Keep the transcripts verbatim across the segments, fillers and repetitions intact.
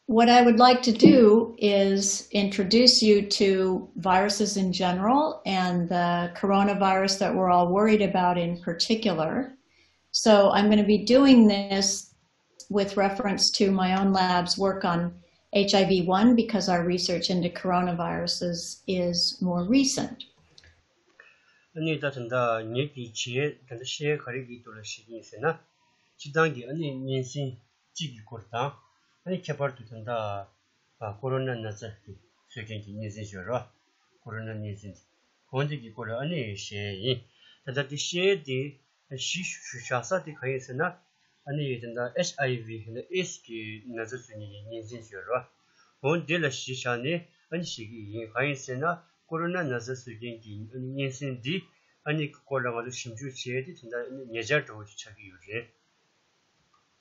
What I would like to do is introduce you to viruses in general and the coronavirus that we're all worried about in particular. So I'm going to be doing this with reference to my own lab's work on H I V one because our research into coronaviruses is more recent. ཨ་ནི་ད་ད་ལྟ་ངེད་ཀྱི་བྱེད་ད་ལྟ་བཤད་ག་རེ་གི་དོན་ལ་བཤད་ཀྱི་ཡིན་ཟེར་ན། སྤྱི་བཏང་གི་ཨ་ནི་གཉན་སྲིན་གཅིག་གི་སྐོར་དང་། ཨ་ནི་ཁྱད་པར་དུ་ད་ལྟ་ཀོ་རོ་ན་ན་ཚ་གི་བཟོ་མཁན་གྱི་གཉན་སྲིན་ཞིག་ཡོད་རེད་བ། ཀོ་རོ་ན་གཉན་སྲིན་དེ་འོ་འདི་གི་སྐོར་ལ་ཨ་ནི་བཤད་ཡིན། ད་ལྟ་དེ་བཤད་དེ་གཞི་བཞག་ས་དེ་གང་ཡིན་ཟེར་ན། ཨ་ནི་ད་ལྟ་ཨེཆ་ཨའི་ཝི་ཨེ་ཌི་སི་གི་ན་ཚ་བཟོ་མཁན་གྱི་གཉན་སྲིན་ཞིག་ཡོད་རེད་བ། འོ་འདི་ལ་གཞི་བཞག་ནས་ཨ་ནི་བཤད་ཀྱི་ཡིན། གང་ཡིན་ཟེར་ན་ཀོ་རོ་ན་ན་ཚ་བཟོ་མཁན་གྱི་ཨ་ནི་གཉན་སྲིན་འདི་ཨ་ནི་སྐོར་ལ་ང་ཚོ་ཞིབ་འཇུག་བྱས་ཏེ་ད་ལྟ་ཨ་ནི་ཉེ་ཆར་འདྲ་བོ་ཞིག་ཆགས་ཀྱི་ཡོད་རེད།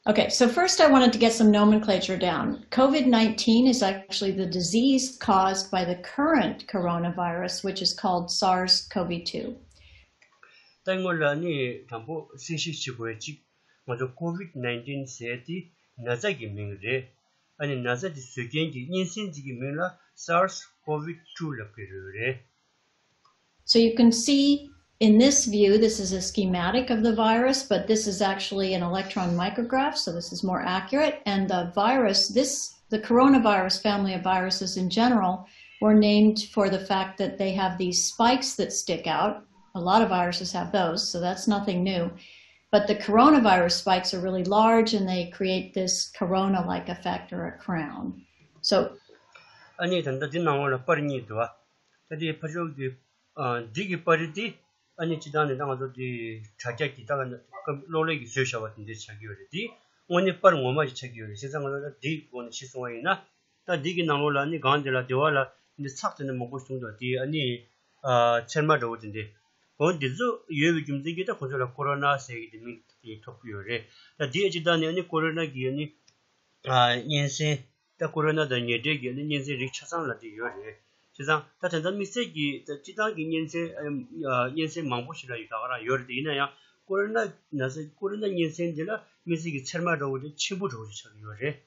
Okay, so first I wanted to get some nomenclature down. COVID nineteen is actually the disease caused by the current coronavirus, which is called SARS CoV two. ད་སྔོན་ལ་ནི་དང་པོ་གསལ་བཤད་བྱེད་དགོས་ཅིག་ང་ཚོ་COVID nineteen ཟེར་དེ་ན་ཚ་གི་མིང་རེད། ཨ་ནི་ན་ཚ་དེ་བཟོ་མཁན་གྱི་གཉན་སྲིན་དེ་གི་མིང་ལ་SARS COVID two ལབ་ཀྱི་ཡོད་རེད། So you can see in this view, this is a schematic of the virus, but this is actually an electron micrograph, so this is more accurate. And the virus, this, the coronavirus family of viruses in general, were named for the fact that they have these spikes that stick out. A lot of viruses have those, so that's nothing new. But the coronavirus spikes are really large and they create this corona like effect or a crown. So, ཨ་ནི་ད་ལྟ་འདི་ནང་ལོགས་ལ་པར་གཉིས་འདུག་བ། ད་དེ་ཕར་ཕྱོགས་ཀྱི་འདི་གི་པར་རིས་འདི་ཨ་ནི་སྤྱི་བཏང་ནས་ད་ང་ཚོ་འདི་དྲ་རྒྱ་གི་ད་ག་གློག་ཀླད་ཀྱིས་བཟོས་བཞག་པ་དེ་འདྲ་ཆགས་ཀྱི་ཡོད་རེད། འདི་དངོས་གནས་པར་ངོ་མ་ཞིག་ཆགས་ཀྱི་ཡོད་རེད། བྱས་ཙང་ང་ཚོ་ད་འདིའི་སྒོ་ནས་ཞིག་གསུང་བ་ཡིན་ན། ད་འདི་གི་ནང་ལོགས་ལ་ཨ་ནི་སྒང་འདི་ལ་སྡེ་བ་ལ་འདི་ཚེག་དེ་འདྲ་མང་པོ་བྱུང་འདུག་དེ་ཨ་ནི་ཚེར་མ་འདྲ་བོ་དེ་འདྲ། འོ་འདི་ཚོ་ཡོད་པའི་རྒྱུ་མཚན་གྱིས་ད་ཁོ་ཚོ་ལ་ཀོ་རོ་ན་ཟེར་གྱི་དེ་མིང་དེ་ཐོབ་ཀྱི་ཡོད་རེད། ད་འདི་ཨ་ཅི་ད་ནི་ཨ་ནི་ཀོ་རོ་ན་གི་ཨ་ནི་གཉན་སྲིན། ད་ཀོ་རོ་ན་དང་ཉེ་འབྲེལ་གྱི་ཨ་ནི་གཉན་སྲིན་རིགས་ཆ་ཚང་ལ་དེ་ཡོད་རེད། བྱས་ཙང་ད་ད་ལྟ་དམིགས་བསལ་གྱི་ད་སྤྱི་བཏང་གི་གཉན་སྲིན་གཉན་སྲིན་མང་པོ་ཞིག་ལ་ཡོད་ད་ག་རང་ཡོད་རེད། དེ་ཡིན་ན་ཡང་ཀོ་རོ་ན་ན་ཚ་ཀོ་རོ་ན་གཉན་སྲིན་འདི་ལ་དམིགས་བསལ་གྱི་ཚེར་མ་འདྲ་བོ་དེ་ཆེན་པོ་འདྲ་བོ་ཞིག་ཆགས་ཀྱི་ཡོད་རེད།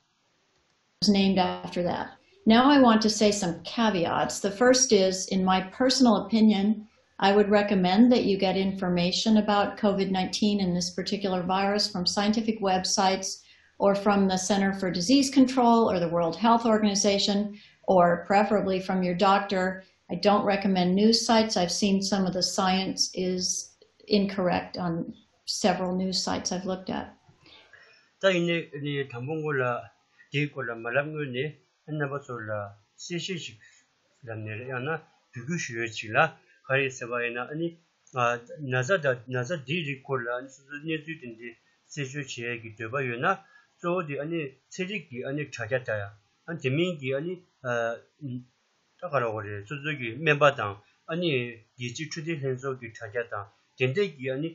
Was named after that. Now I want to say some caveats. The first is, in my personal opinion, I would recommend that you get information about COVID nineteen and this particular virus from scientific websites or from the Center for Disease Control or the World Health Organization, or preferably from your doctor. I don't recommend news sites. I've seen some of the science is incorrect on several news sites I've looked at. ད་ཡིན་ནའི་དང་པོ་ངོ་ལ་དེའི་སྐོར་ལ་མ་ལབ་སྔོན་ནས་རྣམ་པ་ཚོ་ལ་གསལ་བཤད་ཞིག་ལབ་ནས་ཡང་ན་འབོད་སྐུལ་ཞུ་ཡས་ཅིག་ལ། ག་རེ་ཟེར་བ་ཡིན་ན་ཨ་ནི་ན་ཚ་དང་ན་ཚ་འདིའི་རིགས་སྐོར་ལ་ཨ་ནི་སོ་སོའི་གནས་ཚུལ་དེ་འདྲའི་རྩད་གཅོད་བྱེད་ཡས་ཀྱི་འདོད་པ་ཡོད་ན། གཙོ་བོ་དེ་ཨ་ནི་ཚན་རིག་གི་ཨ་ནི་དྲ་རྒྱ་དང་། ཨ་ནི་དེ་མིན་གྱི་ཨ་ནི་ད་ག་རེ་ཟེར་དགོས་རེད། སོ་སོའི་གི་སྨན་པ་དང་ཨ་ནི་རྒྱལ་སྤྱིའི་འཕྲོད་བསྟེན་ལྷན་ཚོགས་ཀྱི་དྲ་རྒྱ་དང་དེ་འདྲས་ཀྱི་ཨ་ནི་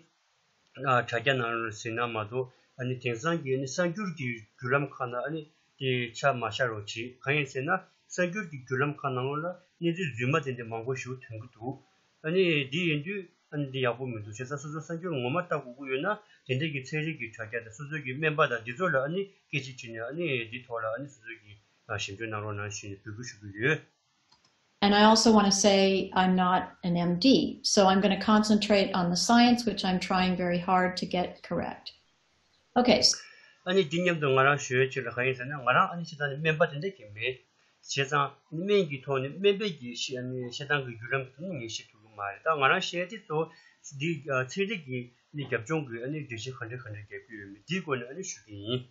དྲ་རྒྱ་ནང་ལ་ཟིན་ན་མ་གཏོགས། ཨ་ནི་དེང་སང་གི་ཨ་ནི་གསར་འགྱུར་གྱི་བརྒྱུད་ལམ་ཁག་ནང་ཨ་ནི་དེ་ཆ་མ་བཞག་རོགས་གྱིས། གང་ཡིན་ཟེར་ན་གསར་འགྱུར་གྱི་བརྒྱུད་ལམ་ཁག་ནང་ལ་གནས་ཚུལ་རྫུན་མ་དེ་འདྲ་མང་པོ་ཞིག་ཐོན་གྱི་འདུག་ཨ་ནི་འདི་ཡིན་དུས་ཨ་ནི་འདི་ཡག་པོ་མི་འདུག་བྱས་ཙང་སོ་སོ་གསར་འགྱུར་ངོ་མ་ལྟ་དགོས་ཀྱི་ཡོད་ན་དེ་འདྲས་ཀྱི་ཚན་རིག་གི་དྲ་རྒྱ་དང་སོ་སོའི་གི་སྨན་པ་དང་འདི་ཚོ་ལ་ཨ་ནི་སྐད་ཆ་དྲིས་ནས་ཨ་ནི་འདི་ཐོག་ལ་ཨ་ནི་སོ་སོའི་གི་ཞིབ་འཇུག་གནང་རོགས་གནང་ཞེས་ནས་འབོད་སྐུལ་ཞུ་གི་ཡོད། And I also want to say I'm not an M D, so I'm going to concentrate on the science, which I'm trying very hard to get correct. Okay. ཨ་ནི་འདི་མཉམ་དུ་ང་རང་ཞུ་ཡས་ཅིག་ལ་གང་ཡིན་ཟེར་ན། ང་རང་ཨ་ནི་སྤྱིར་བཏང་ནས་སྨན་པ་དེ་འདྲ་གི་མེད། བྱས་ཙང་སྨན་གྱི་ཐོག་ནས་སྨན་པའི་གི་ཤེས་ཨ་ནི་བཤད་སྟངས་ཀྱི་བརྒྱུད་ལམ་གྱི་ཐོག་ནས་ངས་བཤད་ཐུབ་ཀྱི་མ་རེད། ད་ང་རང་བཤད་དེ་གཙོ་བོ་འདི་ཚན་རིག་གི་ཨ་ནི་རྒྱབ་ལྗོངས་ཀྱི་ཨ་ནི་འགྲེལ་བཤད་ག་འདྲ་ག་འདྲ་རྒྱག་གི་ཡོད་མེད་འདིའི་སྐོར་ནས་ཨ་ནི་ཞུ་གི་ཡིན།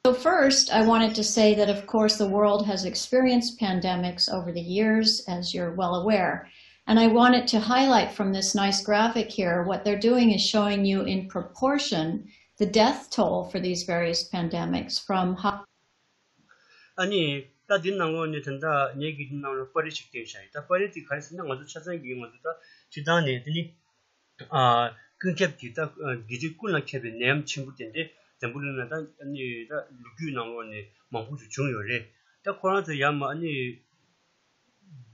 So first, I wanted to say that, of course, the world has experienced pandemics over the years, as you're well aware. And I wanted to highlight from this nice graphic here, what they're doing is showing you in proportion the death toll for these various pandemics from how ཨ་ནི་ད་འདི་ནང་ལོགས་ནས་ད་ལྟ་ངེད་ཀྱིས་འདི་ནང་ལོགས་པར་རིས་ཤིག་བསྟན་བཞག་ཡིན། ད་པར་རིས་དེ་ག་རེ་ཟེར་ན་ང་ཚོ་ཆ་ཚང་གིས་ང་ཚོ་ད་སྤྱིར་བཏང་ནས་དེ་ནི། ཨ། ཀུན་ཁྱབ་ཀྱི་ད་བརྒྱུད་རིམ་ཀུན་ལ་ཁྱབ་པའི་ནད་ཡམས་ཆེན་པོ་དེ་འདྲ་འཛམ་བུ་གླིང་ན་ད་ཨ་ནི་ད་ལོ་རྒྱུས་ནང་ལོགས་ནས་མང་པོ་ཞིག་བྱུང་ཡོད་རེད། ད་ཁོ་རང་ཚོ་ཡར་མར་ཨ་ནི་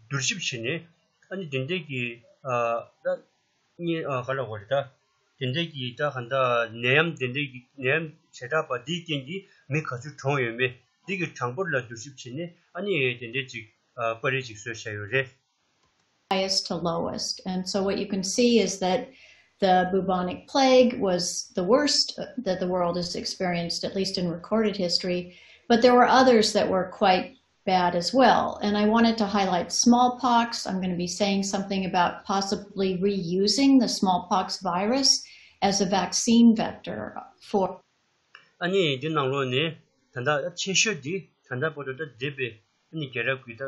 བསྡུར་ཞིབ་བྱས་ནས་ཨ་ནི་དེ་འདྲའི་གི་ཨ་ད་གཉན་ཨ་ག་ལབ་དགོས་རེད། ད་དེ་འདྲའི་གི་ད་ག་ད་ནད་ཡམས་དེ་འདྲའི་གི་ནད་ཡམས་བྱེ་བྲག་པ་འདིའི་རྐྱེན་གྱིས་མི་ག་ཚོད་གྲོངས་ཡོད་མེད། འདི་གི་གྲངས་འབོར་ལ་བསྡུར་ཞིབ་བྱས་ནས་ཨ་ནི་དེ་འདྲའི་ཅིག་པར་རིས་ཅིག་བཟོས་བཞག་ཡོད་རེད། Highest to lowest. And so what you can see is that the bubonic plague was the worst uh, that the world has experienced, at least in recorded history, but there were others that were quite bad as well. And I wanted to highlight smallpox. I'm going to be saying something about possibly reusing the smallpox virus as a vaccine vector for. ཨ་ནི་འདི་ནང་ལོགས་ནས་ད་ལྟ་ཆེ་ཤོས་འདི་ད་ལྟ་བར་དུ་ད་འདས་པའི་ཨ་ནི་རྒྱལ་རབས་ཀྱི་ད་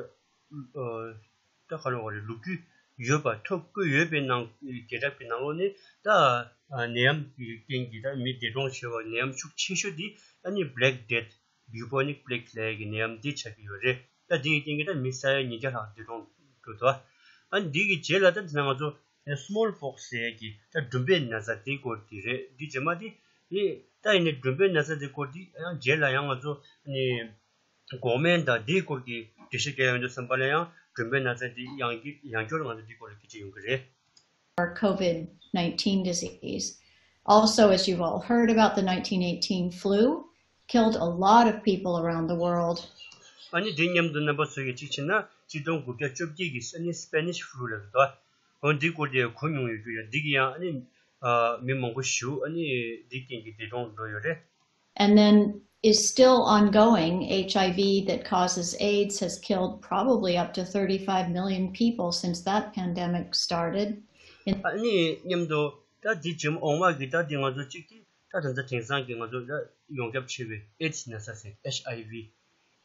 ད་ག་ལ་བ་རེད། ལོ་རྒྱུས་ཡོད་པ་ཐོ་བཀོད་ཡོད་པའི་ནང་རྒྱལ་རབས་ཀྱི་ནང་ལོགས་ནས་ད་ནད་ཡམས་ཀྱི་རྐྱེན་གྱིས་ད་མི་འདས་གྲོངས་བྱས་པ་ནད་ཡམས་ཤུགས་ཆེ་ཤོས་འདི་ཨ་ནི་Black Death, Bubonic Plague ལབ་ཡག་གི་ནད་ཡམས་འདི་ཆགས་ཀྱི་ཡོད་རེད། ད་འདི་ཡི་རྐྱེན་གྱིས་ད་མི་ས་ཡ་ཉིས་བརྒྱ་ལྷག་འདས་གྲོངས་འགྲོ་འདུག་ཨ་ནི་འདི་གི་རྗེས་ལ་ད་དེ་ན་ང་ཚོ་Small pox ཟེར་ཡག་གི་ད་འབྲུམ་པའི་ན་ཚ་དེའི་སྐོར་དེ་རེད། འདི་རྗེས་མ་དེ་ཨེ་ད་ཡིན་ནའི་འབྲུམ་པའི་ན་ཚ་དེའི་སྐོར་དེ་ཡང་རྗེས་ལ་ཡང་ང་ཚོ་ནི་འགོག་སྨན་དང་དེའི་སྐོར་གྱི་འགྲེལ་བཤད་རྒྱག་ཡོང་དུས་ཙམ་པ་ལ་ཡང་འབྲུམ་པའི་ན་ཚ་དེ་ཡང་གི་ཡང་སྐྱར་ང་ཚོ་དེའི་སྐོར་ལ་སྐད་ཆ་ཡོང་གི་རེད། COVID nineteen disease. Also, as you've all heard about, the nineteen eighteen flu killed a lot of people around the world. ཨ་ནི་དེ་མཉམ་དུ་རྣམ་པ་ཚོ་ཡིས་གཅིག་བྱས་ན་ཆིག་སྟོང་དགུ་བརྒྱ་བཅོ་བརྒྱད་ཀྱི་ཨ་ནི་Spanish flu ལབ་འདུག་འོ་འདི་སྐོར་དེ་གོ་མྱོང་ཡོད་རྒྱུ་ཡོད། འདི་གི་ཡང་ཨ་ནི་ཨ་མི་མང་པོ་ཞིག་ཨ་ནི་འདི་རྐྱེན་གྱིས་འདས་གྲོངས་འགྲོ་ཡོད་རེད། And then is still ongoing. H I V that causes AIDS has killed probably up to thirty-five million people since that pandemic started. In- ཨ་ནི་མཉམ་དུ་ད་འདི་ཇིམ་འོང་བ་གི་ད་འདི་ང་ཚོ་གཅིག་གི་ད་ད་ལྟ་དེང་སང་གི་ང་ཚོ་ད་ཡོངས་ཁྱབ་ཆེ་བའི་AIDS ན་ཚ་ཟེར་H I V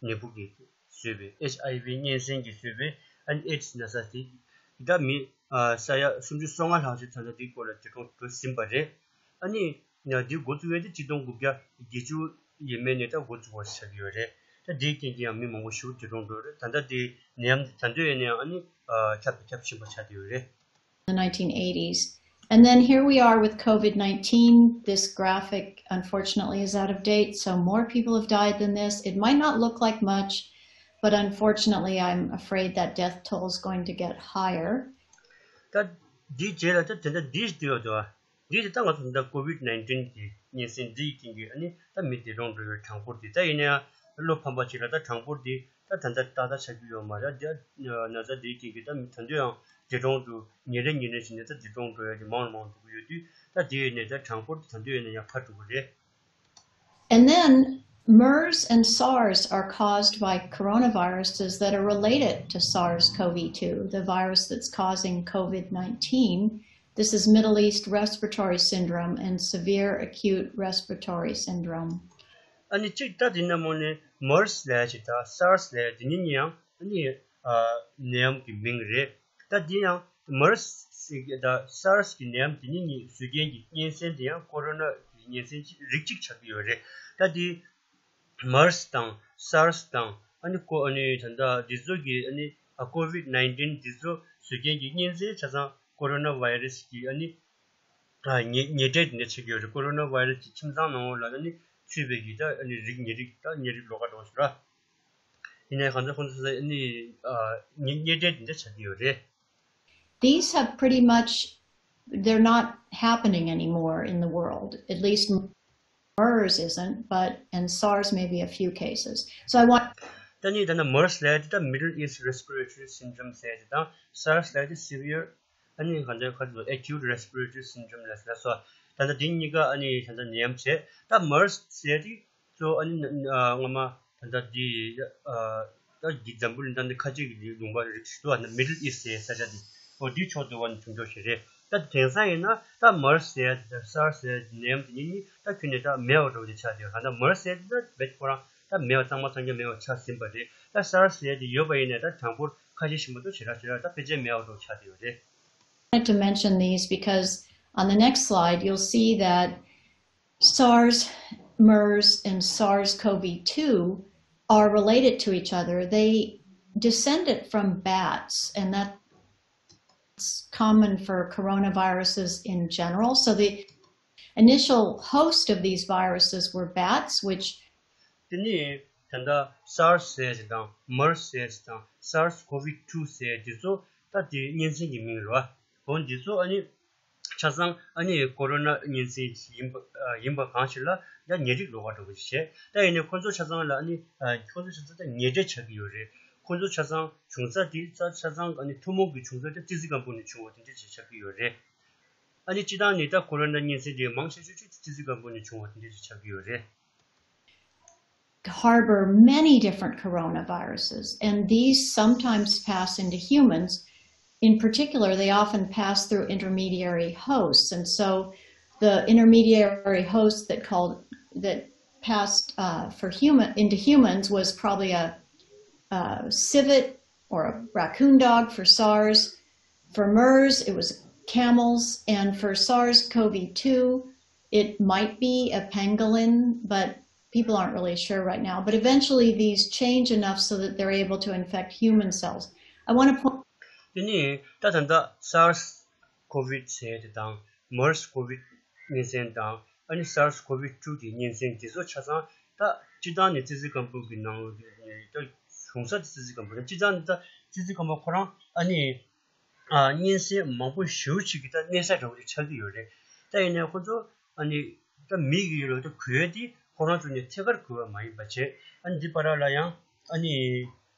ནད་འབུ་གི་བཟོས་པའི་H I V གཉན་སྲིན་གྱིས་བཟོས་པའི་ཨ་ནི་AIDS ན་ཚ་དེ་ད་མི་ས་ཡ་སུམ་ཅུ་སོ་ལྔ་ལྷག་ཅིག་ད་ལྟ་དེའི་སྐོར་ལ་འདས་གྲོངས་འགྲོ་ཟིན་པ་རེད། ཨ་ནི་ཡང་འདི་འགོ་བཙུགས་ཡས་དེ་ཆིག་སྟོང་དགུ་བརྒྱ་བརྒྱད་ཅུ་ཡས་མས་ནས་ད་འགོ་བཙུགས་པ་ཆགས་ཀྱི་ཡོད་རེད། ད་དེའི་རྐྱེན་གྱིས་ཡང་མི་མང་པོ་ཞིག་འདས་གྲོངས་འགྲོ་རེད། ད་ལྟ་དེ་ནད་ཡམས་ད་དུང་ཡིན་ན་ཡང་ཨ་ནི་ཁྱབ་ཏུ་ཁྱབ་བཞིན་པ་ཆགས་ཀྱི་ཡོད་རེད། the nineteen eighties. And then here we are with COVID nineteen. This graphic, unfortunately, is out of date, so more people have died than this. It might not look like much, but unfortunately, I'm afraid that death toll is going to get higher. ད་འདིའི་རྗེས་ལ་ད་དེ་འདྲ་འདི་ཞིག་འདུག་ཡོད་དོ། འདི་ད་ལྟ་ང་ཚོ་ད་COVID nineteen གི་གཉན་སྲིན་འདིའི་རྐྱེན་གྱིས་ཨ་ནི་ད་མི་འདས་གྲོངས་འགྲོ་བའི་གྲངས་འབོར་དེ་ད་ཡིན་ན་ཡང་ལོ་ཕམ་པ་ཅིག་ལ་ད་གྲངས་འབོར་དེ་ད་ད་ལྟ་ཏག་ཏག་ཆགས་ཀྱི་ཡོད་མ་རེད། ད་ན་ཚ་འདིའི་རྐྱེན་གྱིས་ད་མི་ད་དུང་ཡང་འདས་གྲོངས་འགྲོ་ཉིན་རེ་ཉིན་རེ་བཞིན་ནས་ད་འདས་གྲོངས་འགྲོ་ཡ་གི་མང་རུ་མང་རུ་འགྲོ་གི་ཡོད་དུས་ད་དེ་ཡིན་ནའི་ད་གྲངས་འབོར་དེ་ད་དུང་ཡིན་ན་ཡང་འཕར་འགྲོ་གི་རེད། And then MERS and SARS are caused by coronaviruses that are related to SARS-CoV two, the virus that's causing COVID nineteen. This is Middle East respiratory syndrome and severe acute respiratory syndrome. ཨ་ནི་གཅིག་ད་དེ་ན་མོ་ནི་མར་སི་ལབ་ཡ་ཅིག་དང་སར་སི་ལབ་ཡ་དེ་གཉིས་ཡང་ཨ་ནི་ནད་ཡམས་ཀྱི་མིང་རེད། ད་དེ་ཡང་མར་སི་དང་སར་སི་གི་ནད་ཡམས་དེ་གཉིས་གཉིས་བཟོ་མཁན་གྱི་གཉན་སྲིན་དེ་ཡང་ཀོ་རོ་ན་གི་གཉན་སྲིན་རིགས་གཅིག་ཆགས་ཀྱི་ཡོད་རེད། ད་དེ་མར་སི་དང་སར་སི་དང་ཨ་ནི་ཀོ་ཨ་ནི་ད་ལྟ་འདི་ཚོ་གི་ཨ་ནི་ཀོ་ཝིད་ནའིན་ཊིན་འདི་ཚོ་བཟོ་མཁན་གྱི་གཉན་སྲིན་ཆ་ཚང་ཀོ་རོ་ན་བྷའི་རེ་སི་གི་ཨ་ནི་ཉེ་ཉེ་འབྲེལ་དེ་འདྲ་བྱེད་ཀྱི་ཡོད་རེད། ཀོ་རོ་ན་བྷའི་རེ་སི་གི་ཁྱིམ་ཚང་ནང་ལོགས་ལ་ཨ་ནི་ཚུད་པའི་གི་ད་ཨ་ནི་རིགས་ཉེ་རིགས་ད་ཉེ་རིགས་ལོགས་ཀ་འགྲོ་ཞུ་ར། ཡིན་ནའི་གང་ཚ་ཁོང་ཚོ་ཨ་ནི་ཉེ་ཉེ་འབྲེལ་དེ་འདྲ་བྱ་གི་ཡོད་རེད། These have pretty much, they're not happening anymore in the world. At least MERS isn't, but and SARS maybe a few cases. So I want ད་ནི་ད་ནི་མར་སི་ལབ་ཡ་དེ་ད་Middle East Respiratory Syndrome ཟེར་ཡ་དེ་དང་སར་སི་ལབ་ཡ་དེ་Severe ཨ་ནི་གང་ལྟར་ཁ་ཐུག་Acute Respiratory Syndrome ལབ་ཟེར་སོ། ད་ལྟ་དེ་གཉིས་ཀ་ཨ་ནི་ད་ལྟ་ནད་ཡམས་བྱས། ད་མར་སི་ཟེར་ཡ་དེ་གཙོ་བོ་ཨ་ནི་སྔ་མ་ད་ལྟ་དེ་ད་གི་འཛམ་བུ་གླིང་ད་ནི་ཁ་ཆེ་གི་ལུང་པ་རིགས་ཤིག་འདུག་ཨ་ནི་Middle East ཟེར་ས་ཆ་དེ་འོ་དེའི་ཕྱོགས་དེ་བ་ནི་བྱུང་ཆོག་ཞིག་རེད། ད་དེང་སང་ཡིན་ན་ད་མར་སི་ཟེར་ཡ་དེ་སར་སི་ཟེར་ཡ་དེ་ནད་ཡམས་དེ་གཉིས་གཉིས་ད་ཁྱོན་ནས་ད་མེད་པ་འགྲོ་གི་ཆགས་ཏེ་ད་ལྟ་མར་སི་ཟེར་ཡ་དེ་ད་བེད་ཁོ་རང་ད་མེད་པ་གཙང་མ་གཙང་རྐྱང་མེད་པ་ཆགས་ཟིན་པ་རེད། ད་སར་སི་ཟེར་ཡ་དེ་ཡོད་པ་ཡིན་ནའི་ད་གྲངས་འབོར་ཁ་ཤས་ཤིག་མ་གཏོགས་ཞེ་དྲག་ཞེ་དྲག་ད་ཕལ་ཆེར་མེད་པ་འགྲོ་ཆགས་བསྡད་ཡོད་རེད། wanted to mention these because on the next slide, you'll see that SARS, MERS, and SARS-CoV two are related to each other. They descended from bats, and that's common for coronaviruses in general. So the initial host of these viruses were bats, which དེ་ནས་ད་ལྟ་སར་སི་ཟེར་ཡ་དེ་དང་མར་སི་ཟེར་ཡ་དེ་དང་SARS-CoV two ཟེར་ཡ་དེ་ཚོ་ད་དེ་གཉན་སྲིན་གྱི་མིང་རེད་བ། འོ་འདི་ཚོ་ཨ་ནི་ ཆ་ཚང་ཨ་ནི་ཀོ་རོ་ན་གཉན་སྲིན་ཡིན་པ་ཡིན་པ་གང་ཞིག་ལ་ཡང་ཉེ་རིགས་ལོགས་ཀ་འགྲོ་གི་བྱས། ད་ཡིན་ནའི་ཁོ་ཚོ་ཆ་ཚང་ལ་ཨ་ནི་ཁོ་ཚོ་ཆ་ཚང་ད་ཉེ་འབྲེལ་ཆགས་ཀྱི་ཡོད་རེད། ཁོ་ཚོ་ཆ་ཚང་བྱུང་ས་དེ་ཆ་ཆ་ཚང་ཨ་ནི་ཐུན་མོང་གི་བྱུང་ས་དེ་ཙི་ཙི་སྐམ་པོ་ནས་བྱུང་བ་དེ་འདྲ་ཞིག་ཆགས་ཀྱི་ཡོད་རེད། ཨ་ནི་སྤྱི་བཏང་ནས་ད་ཀོ་རོ་ན་གཉན་སྲིན་དེ་མང་ཆེ་ཤོས་ཅིག་ཙི་ཙི་སྐམ་པོ་ནས་བྱུང་བ་དེ་འདྲ་ཞིག་ཆགས་ཀྱི་ཡོད་རེད། Harbor many different coronaviruses, and these sometimes pass into humans. In particular, they often pass through intermediary hosts, and so the intermediary host that called that passed uh, for human into humans was probably a, a civet or a raccoon dog for SARS. For MERS, it was camels, and for SARS-CoV two, it might be a pangolin, but people aren't really sure right now, but eventually these change enough so that they're able to infect human cells. I want to point དེ་ནི་ད་ད་ལྟ་SARS COVID ཟེར་དེ་དང་MERS COVID གཉན་སྲིན་དང་ཨ་ནི་SARS COVID two གི་གཉན་སྲིན་དེ་ཚོ་ཆ་ཚང་ད་སྤྱི་བཏང་ནས་ཙི་ཙི་སྐམ་པོ་གི་ནང་ལོགས་ནས་ད་བྱུང་ས་དེ་ཙི་ཙི་སྐམ་པོ་རེད། སྤྱི་བཏང་ནས་ད་ཙི་ཙི་སྐམ་པོ་ཁོ་རང་ཨ་ནི་ཨ་གཉན་སྲིན་མང་པོ་ཞེ་པོ་ཅིག་གི་ད་གནས་ས་འདྲ་བོ་ཅིག་ཆགས་ཀྱི་ཡོད་རེད། ད་ཡིན་ནའི་ཁོ་ཚོ་ཨ་ནི་ད་མི་གི་ཡོད་ལ་ད་འགོས་དེ་ཁོ་རང་ཚོ་ནས་ཐད་ཀར་འགོས་པ་མ་ཡིན་པ་བྱས། ཨ་ནི་འདི་བར་ལ་ཡང་ཨ་ནི་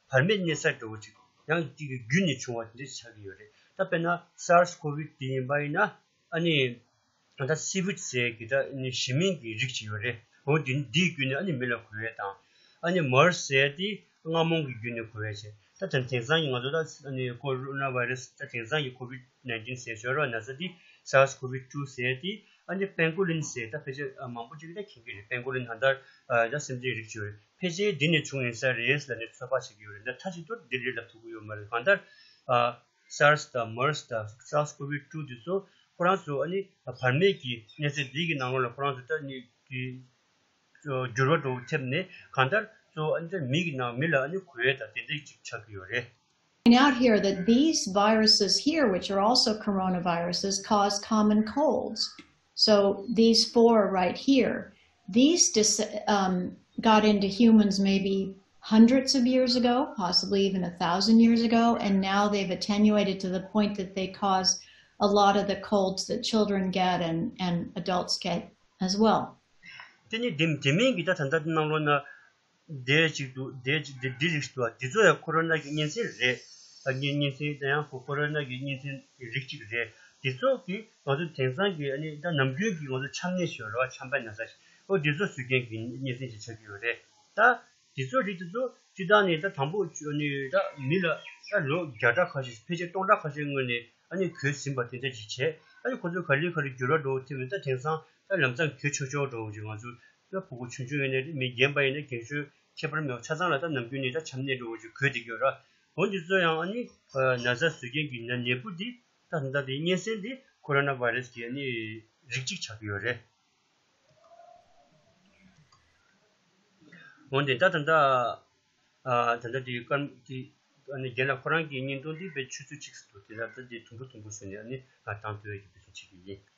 བར་མེད་གནས་ས་འདྲ་བོ་ཅིག་ཡང་དེ་གི་བརྒྱུད་ནས་བྱུང་བ་དེ་འདྲ་ཆགས་ཀྱི་ཡོད་རེད། ད་དཔེར་ན་SARS COVID དེ་ཡིན་པ་ཡིན་ན་ཨ་ནི་ད་སི་བིཌ་ཟེར་གི་ད་ཨ་ནི་ཞི་མིའི་གི་རིགས་ཅིག་ཡོད་རེད། འོ་དེ་འདིའི་བརྒྱུད་ནས་ཨ་ནི་མི་ལ་འགོས་ཡས་དང་། ཨ་ནི་མར་ཟེར་དེ་རྔ་མོང་གི་བརྒྱུད་ནས་འགོས་ཡས་བྱས། ད་དེང་དེང་སང་གི་ང་ཚོ་ད་ཨ་ནི་ཀོ་རོ་ན་བྷའི་རེ་སི་ད་དེང་སང་གི་COVID nineteen ཟེར་ཞོར་བ་ན་ཚ་དེ་SARS COVID two ཟེར་དེ་ཨ་ནི་པེང་གོ་ལིན་ཟེར། ད་ཕལ་ཆེར་མང་པོ་ཅིག་ད་མཁྱེན་གི་རེད། པེང་གོ་ལིན་ད་ལྟ་ད་སེམས་ཅན་རིགས་ཅིག་ཡོད་རེད། ཕལ་ཆེར་འདི་ནས་བྱུང་ཡིན་ས་རེད་ལབ་ནས་ཚོད་དཔག་བྱེད་ཀྱི་ཡོད་རེད། ད་མཐའ་གཅིག་ཏུ་འདི་རེད་ལབ་ཐུབ་ཀྱི་ཡོད་མ་རེད། གང་ལྟར་SARS དང་མར་དང་SARS COVID two དེ་ཚོ་ཁོ་རང་ཚོ་ཨ་ནི་བར་མེད་ཀྱི་གནས་ཚད་འདི་གི་ནང་ལོགས་ལ་ཁོ་རང་ཚོ་ད་ནི་འགྱུར་བ་འགྲོ་ཐེབས་ནས་གང་ལྟར་ཚོ་ཨ་ནི་ད་མི་གི་ནང་མི་ལ་ཨ་ནི་འགོས་ཡས་དང་དེ་འདྲ་ཅིག་ཆགས་ཀྱི་ཡོད་རེད། Point out here that these viruses here, which are also coronaviruses, cause common colds. So these four right here, these dis- um, got into humans maybe hundreds of years ago, possibly even a thousand years ago, and now they've attenuated to the point that they cause a lot of the colds that children get and, and adults get as well. དེ་ནི་དེ་དེ་མིན་གྱི་ད་ད་ལྟ་ནང་ལོགས་ན་དེ་གཅིག་འདུག་དེ་གཅིག་དེ་འདི་རིགས་འདུག་དེ་ཚོ་ཡང་ཁོ་རོ་ན་གི་གཉན་སྲིན་རེད། ད་གཉན་གཉན་སྲིན་དེ་ཡང་ཁོ་ཁོ་རོ་ན་གི་གཉན་སྲིན་གྱི་རིགས་གཅིག་རེད། དེ་ཚོ་གི་ང་ཚོ་དེང་སང་གི་ཨ་ནི་ད་ནམ་རྒྱུན་གྱི་ང་ཚོ་ཆམ་ནད་ཞོར་བ་ཆམ་པ་ན་ཚ་ཞིག་ཨོ་དེ་ཚོ་བཟོ་མཁན་གྱི་གཉན་སྲིན་ཞིག་ཆགས་ཀྱི་ཡོད་རེད། ད་དེ་ཚོ་རིགས་དེ་ཚོ་སྤྱི་བཏང་ནས་ད་དང་པོ་ཨ་ནི་ད་མི་ལ་ད་ལོ་བརྒྱ་ཕྲག་ཁ་ཤས་ཕལ་ཆེར་སྟོང་ཕྲག་ཁ་ཤས་སྔོན་ནས་ཨ་ནི་འགོས་ཟིན་པ་དེ་འདྲ་ཞིག་བྱས། ཨ་ནི་ཁོ་ཚོ་ག་ལེ་ག་ལེ་འགྱུར་བ་འགྲོ་ཐེབས་ནས་ད་དེང་སང་ད་ལམ་སང་འགོས་ཆོག་ཆོག་འགྲོ་བ་ཅིག་ང་ཚོ་ད་ཕྲུ་གུ་ཆུང་ཆུང་ཡིན་ནའི་རེད། མི་རྒན་པ་ཡིན་ན་རྒན་གཞོན་ཁྱད་པར་མེད་པ་ཆ་ཚང་ལ་ད་ནམ་རྒྱུན་ནས་ད་ཆམ་ནད་འགྲོ་བ་ཅིག་འགོས་བསྡད་ཀྱི་ཡོད་ར། འོན་ཏེ་ཚོ་ཡང་ཨ་ནི་ན་ཚ་བཟོ་མཁན་གྱི་ན་ནད་འབུ་འདི་ད་ད་དེ་གཉན་སྲིན་འདི་ཁོ་རོ་ན་བྷའི་རེ་སི་གི་ཨ་ནི་རིགས་གཅིག་ཆགས་ཀྱི་ཡོད་རེད། འོན་ཏེ་ད་ད་ད་ད་ད་དེ་སྐར་དེ་ཨ་ནི་རྒན་ལགས་ཁོ་རང་གི་བརྙན་ཐུང་འདི་དཔེ་ཆུ་ཚོད་གཅིག་ཙམ་འདུག་དེ་ལ་ད་དེ་དུམ་བུ་དུམ་བུ་བཟོས་ནས་ཨ་ནི་ང་དང་དུ་བའི་གི་དཔེ་ཆ་བྱེད་ཀྱི་ཡིན།